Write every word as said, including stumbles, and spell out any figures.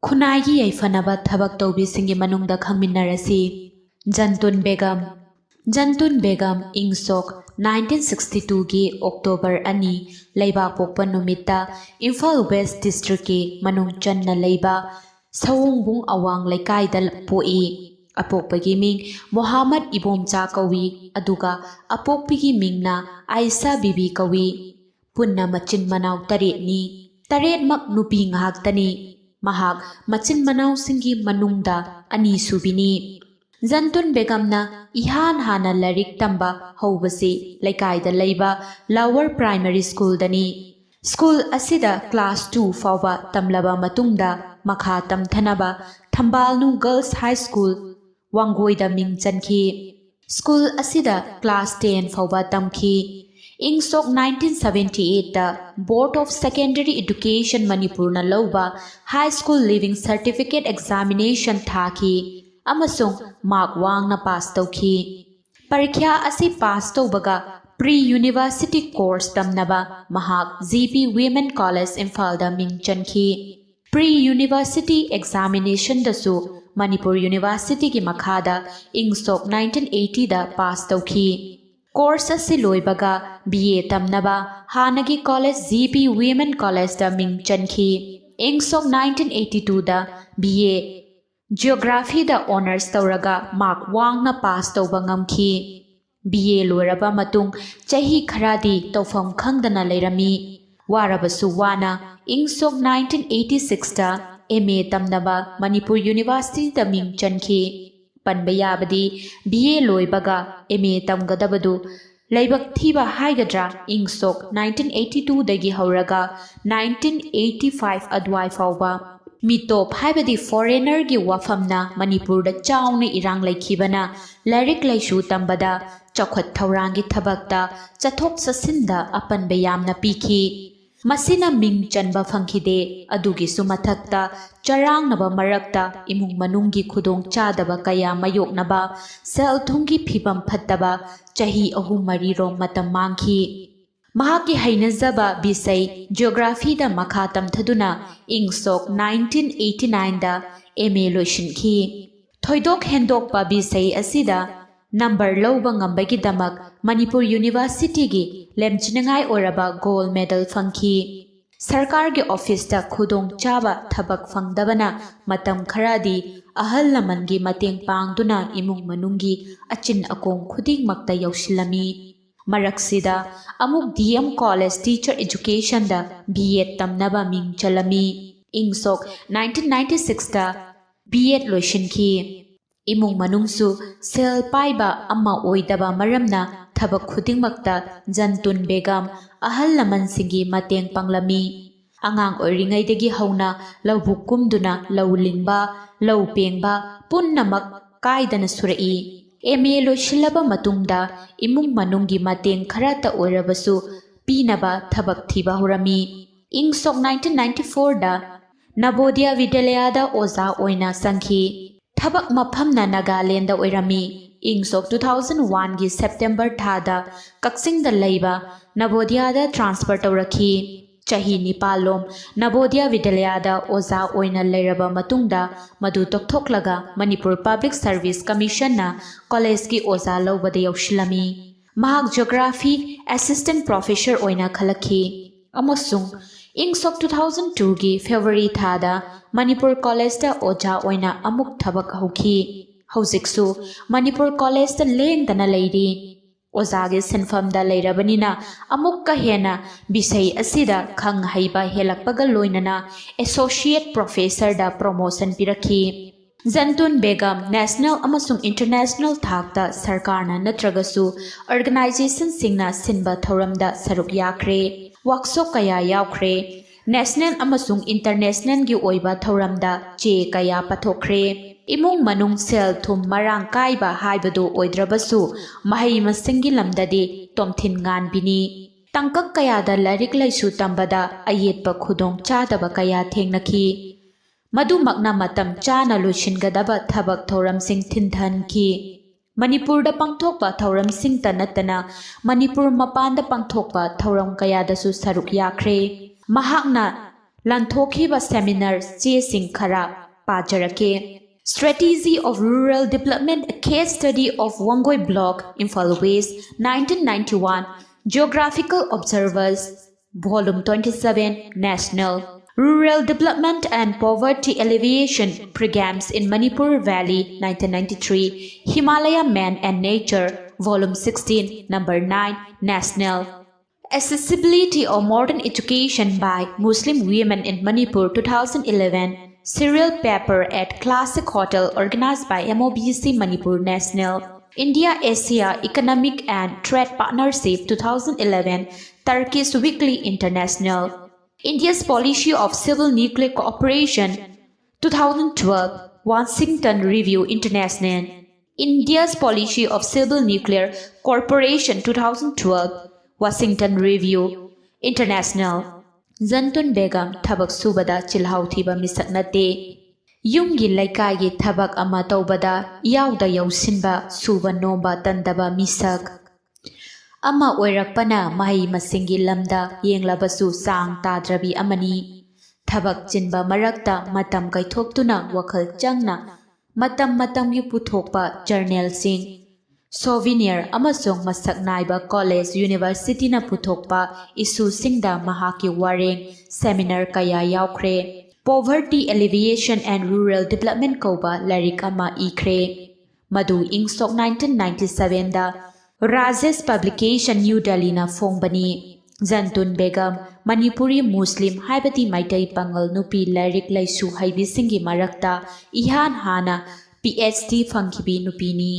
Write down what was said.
ꯈꯨꯟꯅꯥꯏꯒꯤ ꯌꯥꯏꯐꯅꯕ ꯊꯕꯛ ꯇꯧꯕꯤꯁꯤꯡꯒꯤ ꯃꯅꯨꯡꯗ ꯈꯪꯃꯤꯟꯅꯔꯁꯤ꯫ ꯖꯟꯇꯨꯟ ꯕꯦꯒꯝ꯫ ꯖꯟꯇꯨꯟ ꯕꯦꯒꯝ ꯏꯪ ꯁꯣꯛ nineteen sixty twoꯒꯤ ꯑꯣꯛꯇꯣꯕꯔ ꯑꯅꯤ, ꯂꯩꯕꯥꯛꯄꯣꯛꯄ ꯅꯨꯃꯤꯠꯇ ꯏꯝꯐꯥꯜ ꯋꯦꯁ ꯗꯤꯁꯇ꯭ꯔꯤꯛꯀꯤ ꯃꯅꯨꯡ ꯆꯟꯅ ꯂꯩꯕ ꯁꯑꯣꯡꯕꯨꯡ ꯑꯋꯥꯡ ꯂꯩꯀꯥꯏꯗ ꯄꯣꯛꯏ꯫ ꯑꯄꯣꯛꯄꯒꯤ ꯃꯤꯡ ꯃꯣꯍꯥꯃꯗ ꯏꯕꯣꯝꯆꯥ ꯀꯧꯏ, ꯑꯗꯨꯒ ꯑꯄꯣꯛꯄꯤꯒꯤ ꯃꯤꯡꯅ ꯑꯥꯏꯁꯥ ꯕꯤꯕꯤ ꯀꯧꯏ꯫ ꯄꯨꯟꯅ ꯃꯆꯤꯟ ꯃꯅꯥꯎ ꯇꯔꯦꯠꯅꯤ꯫ ꯇꯔꯦꯠꯃꯛ ꯅꯨꯄꯤ ꯉꯥꯛꯇꯅꯤ꯫ ꯃꯍꯥꯛ ꯃꯆꯤꯟ ꯃꯅꯥꯎꯁꯤꯡꯒꯤ ꯃꯅꯨꯡꯗ ꯑꯅꯤꯁꯨꯕꯤꯅꯤ꯫ ꯖꯟꯇꯨꯟ ꯕꯦꯒꯝꯅ ꯏꯍꯥꯟ ꯍꯥꯟꯅ ꯂꯥꯏꯔꯤꯛ ꯇꯝꯕ ꯍꯧꯕꯁꯤ ꯂꯩꯀꯥꯏꯗ ꯂꯩꯕ Lower Primary Schoolꯗꯅꯤ꯫ ꯁ꯭ꯀꯨꯜ ꯑꯁꯤꯗ class two ꯐꯥꯎꯕ ꯇꯝꯂꯕ ꯃꯇꯨꯡꯗ ꯃꯈꯥ ꯇꯝꯊꯅꯕ ꯊꯝꯕꯥꯜꯅꯨ Girls High School, ꯋꯥꯡꯒꯣꯏꯗ ꯃꯤꯡ ꯆꯟꯈꯤ꯫ ꯁ꯭ꯀꯨꯜ ꯑꯁꯤꯗ class ten ꯐꯥꯎꯕ ꯇꯝꯈꯤ꯫ ꯏꯪ ꯁꯣꯛ nineteen seventy eightꯇ Board of Secondary Education ꯃꯅꯤꯄꯨꯔꯅ ꯂꯧꯕ High School Leaving Certificate Examination ꯊꯥꯈꯤ ꯑꯃꯁꯨꯡ mark ꯋꯥꯡꯅ pass ꯇꯧꯈꯤ꯫ ꯄꯔꯤꯈ꯭ꯌꯥ ꯑꯁꯤ pass ꯇꯧꯕꯒ pre university course ꯇꯝꯅꯕ ꯃꯍꯥꯛ G P Women College ꯏꯝꯐꯥꯜꯗ ꯃꯤꯡ ꯆꯟꯈꯤ꯫ Pre university examinationꯗꯁꯨ ꯃꯅꯤꯄꯨꯔ Universityꯒꯤ ꯃꯈꯥꯗ ꯏꯪ ꯁꯣꯛ nineteen eightyꯗ pass ꯇꯧꯈꯤ꯫ Course ꯑꯁꯤ ꯂꯣꯏꯕꯒ B A ꯇꯝꯅꯕ ꯍꯥꯟꯅꯒꯤ college G P Women Collegeꯗ ꯃꯤꯡ ꯆꯟꯈꯤ꯫ ꯏꯪ ꯁꯣꯛ nineteen eighty twoꯗ B A Geographyꯗ honours ꯇꯧꯔꯒ mark ꯋꯥꯡꯅ pass ꯇꯧꯕ ꯉꯝꯈꯤ꯫ B A ꯂꯣꯏꯔꯕ ꯃꯇꯨꯡ ꯆꯍꯤ ꯈꯔꯗꯤ ꯇꯧꯐꯝ ꯈꯪꯗꯅ ꯂꯩꯔꯝꯃꯤ꯫ ꯋꯥꯔꯕꯁꯨ ꯋꯥꯅ ꯏꯪ ꯁꯣꯛ nineteen eighty sixꯇ M A ꯇꯝꯅꯕ ꯃꯅꯤꯄꯨꯔ Universityꯗ ꯃꯤꯡ ꯆꯟꯈꯤ꯫ ꯄꯟꯕ ꯌꯥꯕꯗꯤ, B A ꯂꯣꯏꯕꯒ M A ꯇꯝꯒꯗꯕꯗꯨ ꯂꯥꯏꯕꯛ ꯊꯤꯕ ꯍꯥꯏꯒꯗ꯭ꯔꯥ, ꯏꯪ ꯁꯣꯛ nineteen eighty twoꯗꯒꯤ ꯍꯧꯔꯒ nineteen eighty five ꯑꯗꯨꯋꯥꯏ ꯐꯥꯎꯕ ꯃꯤꯇꯣꯞ ꯍꯥꯏꯕꯗꯤ foreignerꯒꯤ ꯋꯥꯐꯝꯅ ꯃꯅꯤꯄꯨꯔꯗ ꯆꯥꯎꯅ ꯏꯔꯥꯡ ꯂꯩꯈꯤꯕꯅ ꯂꯥꯏꯔꯤꯛ ꯂꯥꯏꯁꯨ ꯇꯝꯕꯗ, ꯆꯥꯎꯈꯠ ꯊꯧꯔꯥꯡꯒꯤ ꯊꯕꯛꯇ, ꯆꯠꯊꯣꯛ ꯆꯠꯁꯤꯟꯗ ꯑꯄꯟꯕ ꯌꯥꯝꯅ ꯄꯤꯈꯤ꯫ ꯃꯁꯤꯅ ꯃꯤꯡ ꯆꯟꯕ ꯐꯪꯈꯤꯗꯦ꯫ ꯑꯗꯨꯒꯤꯁꯨ ꯃꯊꯛꯇ, ꯆꯔꯥꯡꯅꯕ ꯃꯔꯛꯇ ꯏꯃꯨꯡ ꯃꯅꯨꯡꯒꯤ ꯈꯨꯗꯣꯡ ꯆꯥꯗꯕ ꯀꯌꯥ ꯃꯥꯌꯣꯛꯅꯕ ꯁꯦꯜ ꯊꯨꯝꯒꯤ ꯐꯤꯕꯝ ꯐꯠꯇꯕ ꯆꯍꯤ ꯑꯍꯨꯝ ꯃꯔꯤꯔꯣꯝ ꯃꯇꯝ ꯃꯥꯡꯈꯤ꯫ ꯃꯍꯥꯛꯀꯤ ꯍꯩꯅꯖꯕ ꯕꯤꯁꯩ Geographyꯗ ꯃꯈꯥ ꯇꯝꯊꯗꯨꯅ ꯏꯪ ꯁꯣꯛ nineteen eighty nineꯗ M A ꯂꯣꯏꯁꯤꯟꯈꯤ꯫ ꯊꯣꯏꯗꯣꯛ ꯍꯦꯟꯗꯣꯛꯄ ꯕꯤꯁꯩ ꯑꯁꯤꯗ ꯅꯝꯕꯔ ꯂꯧꯕ ꯉꯝꯕꯒꯤꯗꯃꯛ ꯃꯅꯤꯄꯨꯔ Universityꯒꯤ ꯂꯦꯝꯖꯅꯤꯡꯉꯥꯏ ꯑꯣꯏꯔꯕ gold medal ꯐꯪꯈꯤ꯫ ꯁꯔꯀꯥꯔꯒꯤ ꯑꯣꯐꯤꯁꯇ ꯈꯨꯗꯣꯡꯆꯥꯕ ꯊꯕꯛ ꯐꯪꯗꯕꯅ ꯃꯇꯝ ꯈꯔꯗꯤ ꯑꯍꯜ ꯂꯃꯟꯒꯤ ꯃꯇꯦꯡ ꯄꯥꯡꯗꯨꯅ ꯏꯃꯨꯡ ꯃꯅꯨꯡꯒꯤ ꯑꯆꯤꯟ ꯑꯀꯣꯝ ꯈꯨꯗꯤꯡꯃꯛꯇ ꯌꯧꯁꯤꯜꯂꯝꯃꯤ꯫ ꯃꯔꯛꯁꯤꯗ ꯑꯃꯨꯛ D M College Teacher Educationꯗ B Ed ꯇꯝꯅꯕ ꯃꯤꯡ ꯆꯜꯂꯝꯃꯤ꯫ ꯏꯪ ꯁꯣꯛ nineteen ninety sixꯇ B Ed ꯂꯣꯏꯁꯤꯟꯈꯤ꯫ ꯏꯃꯨꯡ ꯃꯅꯨꯡꯁꯨ ꯁꯦꯜ ꯄꯥꯏꯕ ꯑꯃ ꯑꯣꯏꯗꯕ ꯃꯔꯝꯅ ꯊꯕꯛ ꯈꯨꯗꯤꯡꯃꯛꯇ ꯖꯟꯇꯨꯟ ꯕꯦꯒꯝ ꯑꯍꯜ ꯂꯃꯟꯁꯤꯡꯒꯤ ꯃꯇꯦꯡ ꯄꯥꯡꯂꯝꯃꯤ꯫ ꯑꯉꯥꯡ ꯑꯣꯏꯔꯤꯉꯩꯗꯒꯤ ꯍꯧꯅ ꯂꯧꯕꯨꯛ ꯀꯨꯝꯗꯨꯅ ꯂꯧ ꯂꯤꯡꯕ, ꯂꯧ ꯄꯦꯡꯕ ꯄꯨꯝꯅꯃꯛ ꯀꯥꯏꯗꯅ ꯁꯨꯔꯛꯏ꯫ M A ꯂꯣꯏꯁꯤꯜꯂꯕ ꯃꯇꯨꯡꯗ ꯏꯃꯨꯡ ꯃꯅꯨꯡꯒꯤ ꯃꯇꯦꯡ ꯈꯔꯇ ꯑꯣꯏꯔꯕꯁꯨ ꯄꯤꯅꯕ ꯊꯕꯛ ꯊꯤꯕ ꯍꯧꯔꯝꯃꯤ꯫ ꯏꯪ ꯁꯣꯛ nineteen ninety fourꯗ ꯅꯕꯣꯗꯤꯌꯥ ꯕꯤꯗ꯭ꯌꯥꯂꯌꯥꯗ ꯑꯣꯖꯥ ꯑꯣꯏꯅ ꯆꯪꯈꯤ꯫ ꯊꯕꯛ ꯃꯐꯝꯅ ꯅꯥꯒꯥꯂꯦꯟꯗ ꯑꯣꯏꯔꯝꯃꯤ꯫ ꯏꯪ ꯁꯣꯛ two thousand oneꯒꯤ September ꯊꯥꯗ ꯀꯛꯆꯤꯡꯗ ꯂꯩꯕ ꯅꯕꯣꯗꯤꯌꯥꯗ transfer ꯇꯧꯔꯛꯈꯤ꯫ ꯆꯍꯤ ꯅꯤꯄꯥꯜꯂꯣꯝ ꯅꯕꯣꯗꯤꯌꯥ ꯕꯤꯗ꯭ꯌꯥꯂꯌꯥꯗ ꯑꯣꯖꯥ ꯑꯣꯏꯅ ꯂꯩꯔꯕ ꯃꯇꯨꯡꯗ ꯃꯗꯨ ꯇꯣꯛꯊꯣꯛꯂꯒ ꯃꯅꯤꯄꯨꯔ Public Service Commissionꯅ collegeꯀꯤ ꯑꯣꯖꯥ ꯂꯧꯕꯗ ꯌꯥꯎꯁꯤꯜꯂꯝꯃꯤ꯫ ꯃꯍꯥꯛ Geography Assistant Professor ꯑꯣꯏꯅ ꯈꯜꯂꯛꯈꯤ ꯑꯃꯁꯨꯡ ꯏꯪ ꯁꯣꯛ two thousand twoꯒꯤ February ꯊꯥꯗ ꯃꯅꯤꯄꯨꯔ collegeꯇ ꯑꯣꯖꯥ ꯑꯣꯏꯅ ꯑꯃꯨꯛ ꯊꯕꯛ ꯍꯧꯈꯤ꯫ ꯍꯧꯖꯤꯛꯁꯨ ꯃꯅꯤꯄꯨꯔ collegeꯇ ꯂꯦꯡꯗꯅ ꯂꯩꯔꯤ꯫ ꯑꯣꯖꯥꯒꯤ ꯁꯤꯟꯐꯝꯗ ꯂꯩꯔꯕꯅꯤꯅ ꯑꯃꯨꯛꯀ ꯍꯦꯟꯅ ꯕꯤꯁꯩ ꯑꯁꯤꯗ ꯈꯪ ꯍꯩꯕ ꯍꯦꯜꯂꯛꯄꯒ ꯂꯣꯏꯅꯅ Associate Professorꯗ promotion ꯄꯤꯔꯛꯈꯤ꯫ ꯖꯟꯇꯨꯟ ꯕꯦꯒꯝ national ꯑꯃꯁꯨꯡ international ꯊꯥꯛꯇ ꯁꯔꯀꯥꯔꯅ ꯅꯠꯇ꯭ꯔꯒꯁꯨ organizationꯁꯤꯡꯅ ꯁꯤꯟꯕ ꯊꯧꯔꯝꯗ ꯁꯔꯨꯛ ꯌꯥꯈ꯭ꯔꯦ꯫ Workshop ꯀꯌꯥ ꯌꯥꯎꯈ꯭ꯔꯦ꯫ National ꯑꯃꯁꯨꯡ internationalꯒꯤ ꯑꯣꯏꯕ ꯊꯧꯔꯝꯗ ꯆꯦ ꯀꯌꯥ ꯄꯊꯣꯛꯈ꯭ꯔꯦ꯫ ꯏꯃꯨꯡ ꯃꯅꯨꯡ ꯁꯦꯜ ꯊꯨꯝ ꯃꯔꯥꯡ ꯀꯥꯏꯕ ꯍꯥꯏꯕꯗꯨ ꯑꯣꯏꯗ꯭ꯔꯕꯁꯨ ꯃꯍꯩ ꯃꯁꯤꯡꯒꯤ ꯂꯝꯗꯗꯤ ꯇꯣꯝꯊꯤꯟ ꯉꯥꯟꯕꯤꯅꯤ꯫ ꯇꯥꯡꯀꯛ ꯀꯌꯥꯗ ꯂꯥꯏꯔꯤꯛ ꯂꯥꯏꯁꯨ ꯇꯝꯕꯗ ꯑꯌꯦꯠꯄ ꯈꯨꯗꯣꯡ ꯆꯥꯗꯕ ꯀꯌꯥ ꯊꯦꯡꯅꯈꯤ꯫ ꯃꯗꯨꯃꯛꯅ ꯃꯇꯝ ꯆꯥꯅ ꯂꯣꯏꯁꯤꯟꯒꯗꯕ ꯊꯕꯛ ꯊꯧꯔꯝꯁꯤꯡ ꯊꯤꯟꯊꯍꯟꯈꯤ꯫ ꯃꯅꯤꯄꯨꯔꯗ ꯄꯥꯡꯊꯣꯛꯄ ꯊꯧꯔꯝꯁꯤꯡꯇ ꯅꯠꯇꯅ ꯃꯅꯤꯄꯨꯔ ꯃꯄꯥꯟꯗ ꯄꯥꯡꯊꯣꯛꯄ ꯊꯧꯔꯝ ꯀꯌꯥꯗꯁꯨ ꯁꯔꯨꯛ ꯌꯥꯈ꯭ꯔꯦ꯫ ꯃꯍꯥꯛꯅ ꯂꯥꯟꯊꯣꯛꯈꯤꯕ ꯁꯦꯃꯤꯅꯥꯔ ꯆꯦꯁꯤꯡ ꯈꯔ ꯄꯥꯖꯔꯛꯀꯦ꯫ Strategy of Rural Development, a Case Study of Wangoi Block, Imphal West, nineteen ninety-one, Geographical Observers, Volume twenty-seven, National. Rural Development and Poverty Alleviation Programs in Manipur Valley, nineteen ninety-three, Himalaya Man and Nature, Volume sixteen, Number nine, National. Accessibility of Modern Education by Muslim Women in Manipur, two thousand eleven, Serial Paper at Classic Hotel, organized by M O B C Manipur, National. India Asia Economic and Trade Partnership, two thousand eleven, Turkish Weekly, International. India's Policy of Civil Nuclear Cooperation, two thousand twelve, Washington Review, International. India's Policy of Civil Nuclear Cooperation, two thousand twelve, Washington Review, International. ꯖꯟꯇꯨꯟ Begum ꯊꯕꯛ ꯁꯨꯕꯗ ꯆꯤꯜꯍꯥꯎ ꯊꯤꯕ ꯃꯤꯁꯛ ꯅꯠꯇꯦ꯫ ꯌꯨꯝꯒꯤ ꯂꯩꯀꯥꯏꯒꯤ ꯊꯕꯛ ꯑꯃ ꯇꯧꯕꯗ ꯏꯌꯥꯎꯗ ꯌꯥꯎꯁꯤꯟꯕ, ꯁꯨꯕ ꯅꯣꯝꯕ ꯇꯟꯗꯕ ꯃꯤꯁꯛ ꯑꯃ ꯑꯣꯏꯔꯛꯄꯅ ꯃꯍꯩ ꯃꯁꯤꯡꯒꯤ ꯂꯝꯗ ꯌꯦꯡꯂꯕꯁꯨ ꯆꯥꯡ ꯇꯥꯗ꯭ꯔꯕꯤ ꯑꯃꯅꯤ꯫ ꯊꯕꯛ ꯆꯤꯟꯕ ꯃꯔꯛꯇ ꯃꯇꯝ ꯀꯥꯏꯊꯣꯛꯇꯨꯅ ꯋꯥꯈꯜ ꯆꯪꯅ ꯃꯇꯝ ꯃꯇꯝꯒꯤ ꯄꯨꯊꯣꯛꯄ ꯖꯔꯅꯦꯜꯁꯤꯡ, ꯁꯣꯚꯤꯅꯤꯌꯔ ꯑꯃꯁꯨꯡ ꯃꯁꯛ ꯅꯥꯏꯕ ꯀꯣꯂꯦꯖ ꯌꯨꯅꯤꯚꯔꯁꯤꯇꯤꯅ ꯄꯨꯊꯣꯛꯄ ꯏꯁꯨꯁꯤꯡꯗ ꯃꯍꯥꯛꯀꯤ ꯋꯥꯔꯦꯡ, ꯁꯦꯃꯤꯅꯥꯔ ꯀꯌꯥ ꯌꯥꯎꯈ꯭ꯔꯦ꯫ Poverty Alleviation and Rural Development ꯀꯧꯕ ꯂꯥꯏꯔꯤꯛ ꯑꯃ ꯏꯈ꯭ꯔꯦ, ꯃꯗꯨ ꯏꯪ ꯁꯣꯛ nineteen ninety-sevenꯗ ꯔꯥꯖꯦꯁ ꯄꯕ꯭ꯂꯤꯀꯦꯁꯟ, ꯅ꯭ꯌꯨ ꯗꯦꯜꯂꯤꯅ ꯐꯣꯡꯕꯅꯤ꯫ ꯖꯟꯇꯨꯟ ꯕꯦꯒꯝ ꯃꯅꯤꯄꯨꯔꯤ ꯃꯨꯁꯂꯤꯝ, ꯍꯥꯏꯕꯗꯤ ꯃꯩꯇꯩ ꯄꯥꯉꯜ ꯅꯨꯄꯤ ꯂꯥꯏꯔꯤꯛ ꯂꯥꯏꯁꯨ ꯍꯩꯕꯤꯁꯤꯡꯒꯤ ꯃꯔꯛꯇ ꯏꯍꯥꯟ ꯍꯥꯟꯅ ꯄꯤ ꯑꯩꯆ ꯗꯤ ꯐꯪꯈꯤꯕꯤ ꯅꯨꯄꯤꯅꯤ꯫